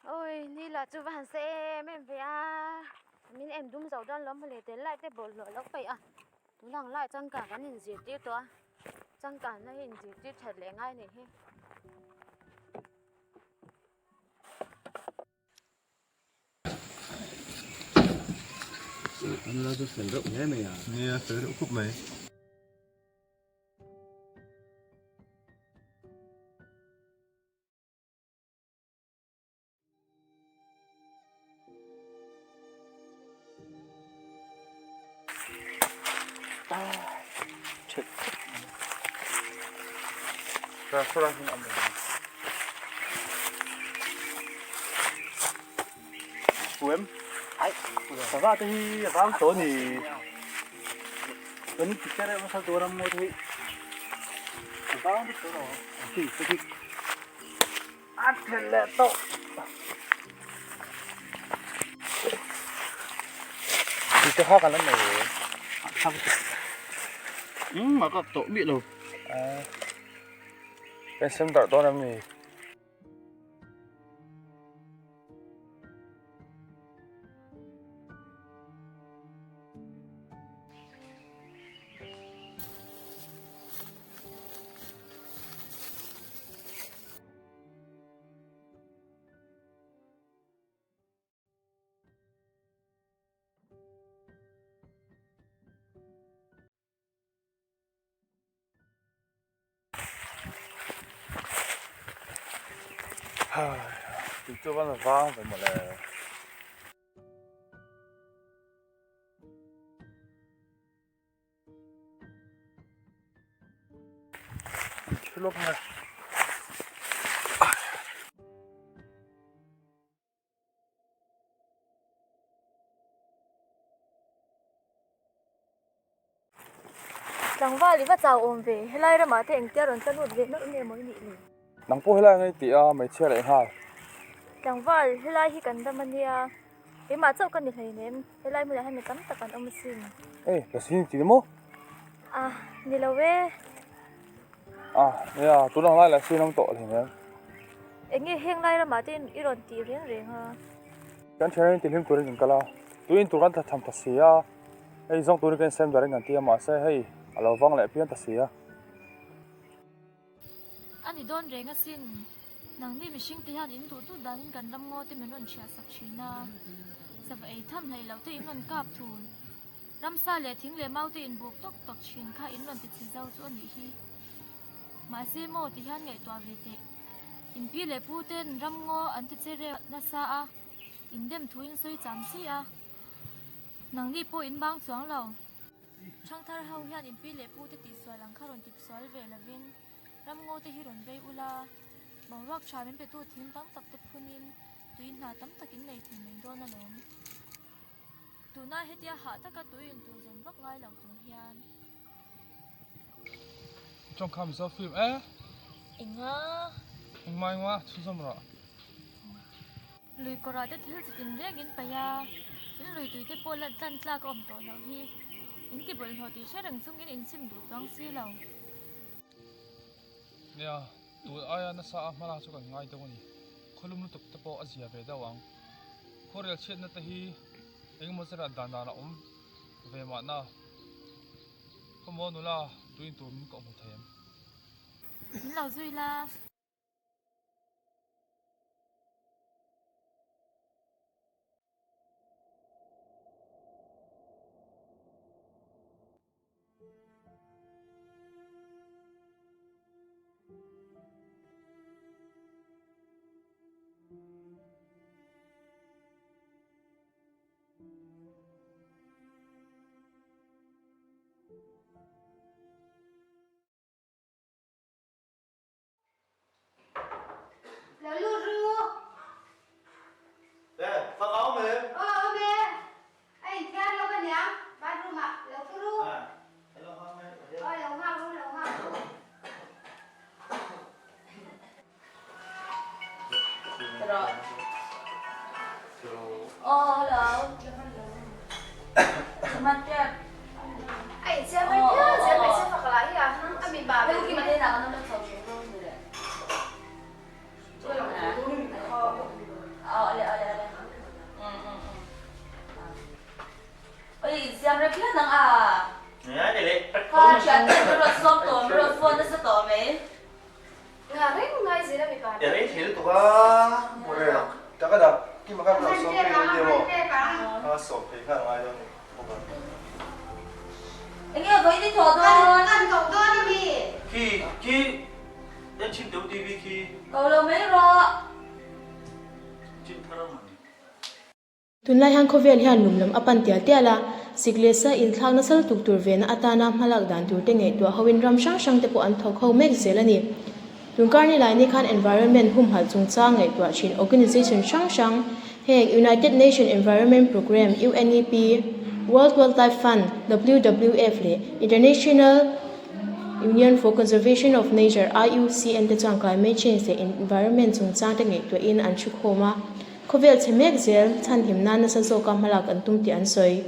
Awi ni lah chu va han se em em ve a, min en dum zo dawn lo mawle tel lai te bawlhhlawh lo paih a, tuna ang lai changkang kan inzirtir tawh a, changkanna hi inzirtir that leh ngai a nih hi. An la chu fel reuh hle mai a. Nia fel reuh khawp mai. Puem sava te hi a vang tawh a ni kan ti reuh nasa tur a maw te hi a vang vek tawh lo a ti te hi a thelh leh tawh. Tih te kha kan la nei Engmah ka tawh miah lo. Kan sem darh dawn em ni? Tui chu van vang ve mawle. Thil lawk nge. Tlangval i va chau awm ve, helai ramah te engtia rawn tla lut ve nawlh nge maw i nih le? Nang pawh helai ang i ti a, hmeichhia leh nghal. Tlangval, helai hi kan dam a nia, keimah chauh ka ni hleinem, helai hmunah hian mi tam tak an awm asin. Ei, ka sin ti maw? Ah, ni lo e. Ah, nia, tun ang lai lah sin awm tawh hleinem. Enge heng lai ramah te i rawn tih reng reng a? Kan thian in tihlim turin kan kal a, tuin tur kan tla tham ta si a, hei zawng turin kan insem darin kan ti a, mahse hei a lo vang leh phian ta si a. A ni dawn reng asin, nangni mihring te hian in duh duh danin kan ram ngaw te min rawn chhiah sak thin a, sava ei tham hleih loh te in rawn kap thun, ramsa leh thing leh mau te in buk tawk tawk thin kha in rawn ti chhe zo chu a nih hi. Mahse maw ti hian ngaihtuah ve teh. In pi leh pu ten ram ngaw an ti che reuh nasa a, in dem thu in sawi cham chi a. Nangni pawh in bang chuang lo. Thangthar ho hian in pi leh pu te tihsual ang kha rawn tipsual ve lovin ram ngaw te hi rawn vei ula, boruak tha min petu thing tam tak te phunin tui hna tam tak in nei thei mai dawn alawm. Tuna hetia hah taka tui in tur zawn vak ngai lo tur hian. Tawngkam zo film e. Enga? Engmah engmah chhunzawm rawh. Lui kawrah te thil chitin reng in paih a, in lui tui te pawh lan tlan tlak a awm tawh loh hi. In ti bawlhhlawh tih hre reng chungin in sim duh chuang si lo. Nia, tun aia nasa a hmalak chu kan ngai deuh a ni. Khawlum lutuk te pawh a zia ve deuh ang. Khuarel chhiatna te hi engemaw zerah dan dan a awm ve mahna. Khawmaw nula tuin tur min kawhhmu thei em? Min lo zui la. Kha thiante min rawn sawm tawh, min rawn phone nasa tawh mai. Nga reng ngai zir a mipa te. Rei thei lutuk a, mawle taka dah Kima khan lo sawm phei dawn nia maw? A sawm phei nghal ngai dawn ni bawk a. Enge vawiin i thawh dawn? Kan koh dawn a mi? Khi khi en chhin teu TV khi. Ko lo mai rawh. Chin thar a mawni. Tunlai hian khawvel hian lum lam a pan tial tial a, sik leh sa inthlak nasa lutuk tur vena atana hmalak dan tur te ngaihtuah hoin ram hrang hrang te pawh an thawk ho mek zel a ni. Tunkar ni lai ni khan environment humhalh chungchang ngaihtuah thin organisation hrang hrang heng United Nation Environment Programme, UNEP, World Wildlife Fund, WWF, leh International Union for Conservation of Nature, IUCN, te chuan climate change leh environment chungchang te ngaihtuahin an thukhawm a. Khawvel chhe mek zel chhanhim nan nasa zawka hmalak an tum tih an sawi.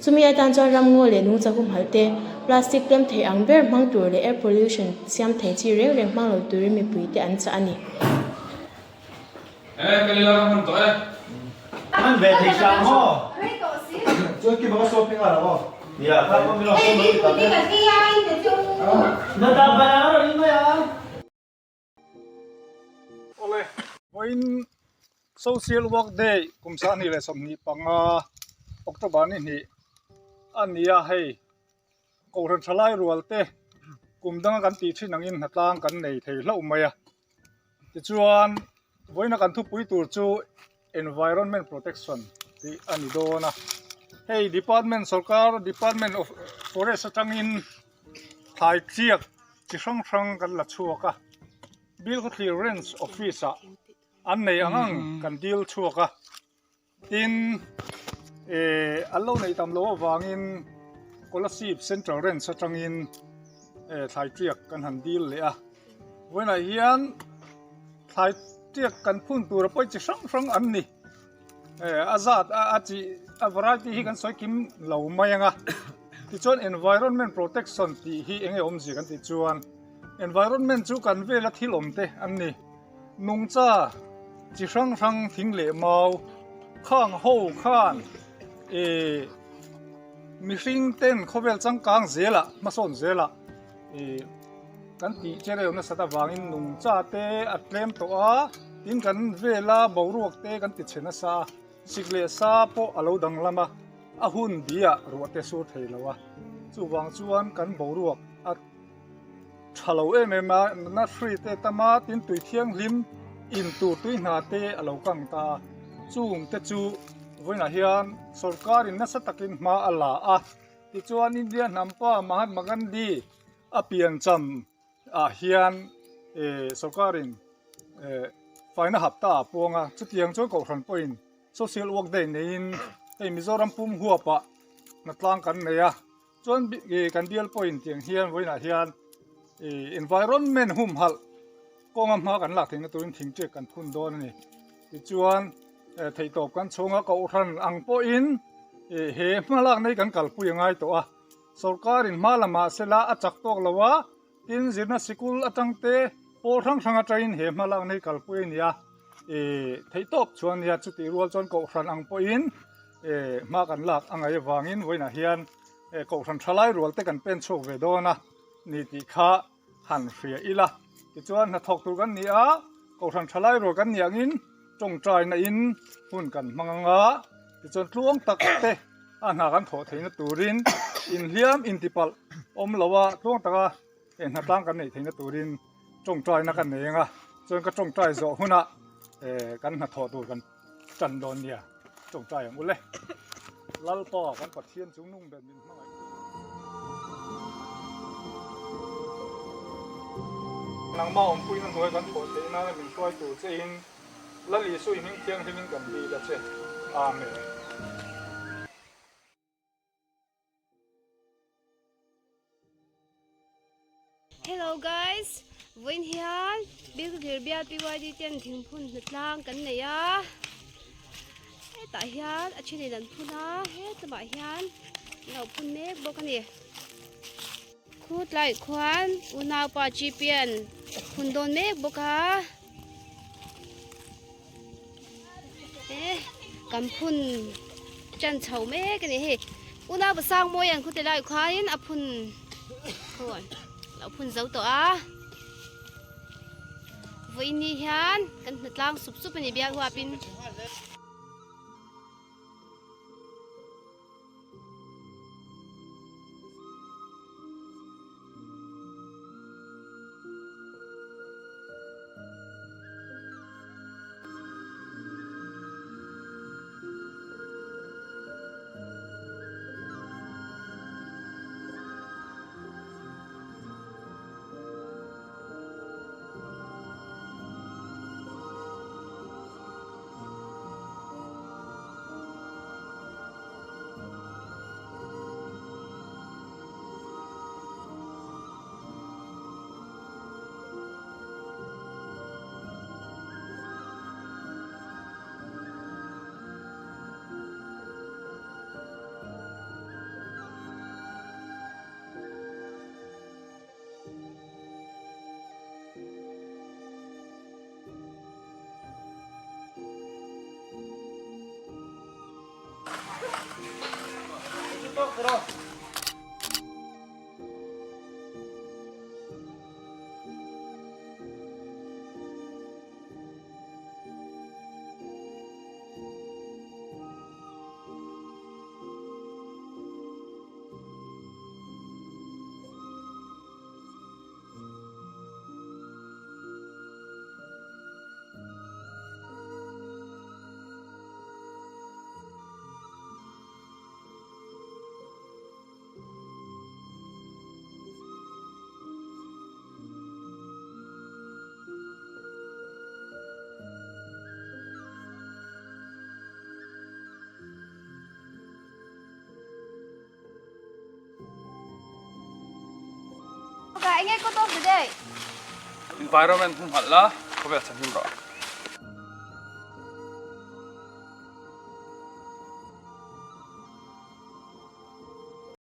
Chumi atan chuan ramngaw leh nungcha humhalh te, plastic tlem thei ang ber hmang tur leh air pollution siam thei chi reng reng hmang lo turin mipui te an chah a ni. E, ka lila ka hman tawh e. Hman ve thei hrang maw? Chuan Kima ka sawm phei nghal ang aw. Nia, kha pawh min rawn sawm lo ti tak e. Na ta ban ang rawn in mai ang. Awle, vawiin Social Work Day kum 2025 October ni hnih a ni a, hei Kohhran thalai rual te kum danga kan tih thin angin hnatlang kan nei thei hlauh mai a. Tichuan vawiina kan thupui tur chu Environment Protection tih a ni dawn a, hei Department sorkar Department of Forest atangin thlai chiak chi hrang hrang kan la chhuak a, Bilkhawthlir Range Office ah an nei ang ang kan dil chhuak a, tin eh an lo nei tam loh avangin Kolasib Central Range atangin eh thlai tiak kan han dil leh a, vawiinah hian thlai tiak kan phun tur a pawi chi hrang hrang an ni. Eh a zat a chi a variety hi kan sawi kim lo mai ang a tichuan environment protection tih hi eng nge awmzia kan tih chuan environment chu kan vela thil awm te an ni nungcha chi hrang hrang thing leh mau khang ho khan eh mihring ten khawvel changkang zelah hmasawn zelah eh kan tih che reuh nasat avangin nungcha te a tlem tawh a tin kan vela boruak te kan ti chhe nasa a sik leh sa pawh a lo danglam a a hun biah ruah te sur thei lo a chuvang chuan kan boruak a tha lo em em a na hri te tam a tin tui thianghlim in tur tui hna te a lo kang ta a chung te chu vawiinah hian sorkar in nasa takin hma a la a tichuan India hnam pa Mahatma Gandhi A piancham ah hian sorkarin faina hapta a puang a, chutiang chuan Kohhran pawhin Social Work Day neiin hei Mizoram pum huapah hnatlang kan nei a, chuan kan bial pawhin tiang hian vawiinah hian environment humhalh kawnga hma kan lak theihna turin thingṭiak kan phun dawn a ni. Tichuan theihtawp kan chhunga Kohhran ang pawhin he hmalakna hi kan kalpui a ngai tawh a. Sorkarin hma lamah sela a chak tawk lo a, tin zirna sikul atang te pawl hrang hrang atangin he hma lakna hi kalpui a ni a, ih theih tawp chuan nia chutih rual chuan kohhran ang pawhin ih hma kan lak a ngaih avangin vawiinah hian kohhran thalai rual te kan pen chhuak ve dawn a ni tih kha han hria ila. Tichuan hnathawk tur kan ni a, kohhran thalai rual kan ni angin tawngtaina in hun kan hmang ang a, tichuan tluang tak te a hna kan thawh theihna turin inhliam intipalh awm lo a, tluang taka eh hnatlang kan neih theihna turin tawngtaina kan nei ang a, chuan ka tawngtai zawh hunah eh kan hnathawh tur kan tan dawn nia tawngtai ang ule. Lalpa kan Pathian chung nung ber min hmangaih tu. Nangmah awmpuina hnuai kan thawh theih nana min hruai tur che in Lal Isu i hming thianghlim in kan dil a che. Amen. Hello guys, vawiin hian Bilkhawthlir bial PYD ten thingphun hnatlang kan nei a, hetah hian a then in an phun a, hetlama hian an lo phun mek bawk a ni. Khu tlaiah khuan unaupa Gpian phun dawn mek bawk a, kan phun tan chho mek a ni hei, unaupa Sangmawia'n khute laiah khuanin a phun. Khawi lo phun zo tawh a. Vawiin ni hian kan hnatlang sup sup a ni bial huapin. Environment humhalh la, khawvel chhan him rawh.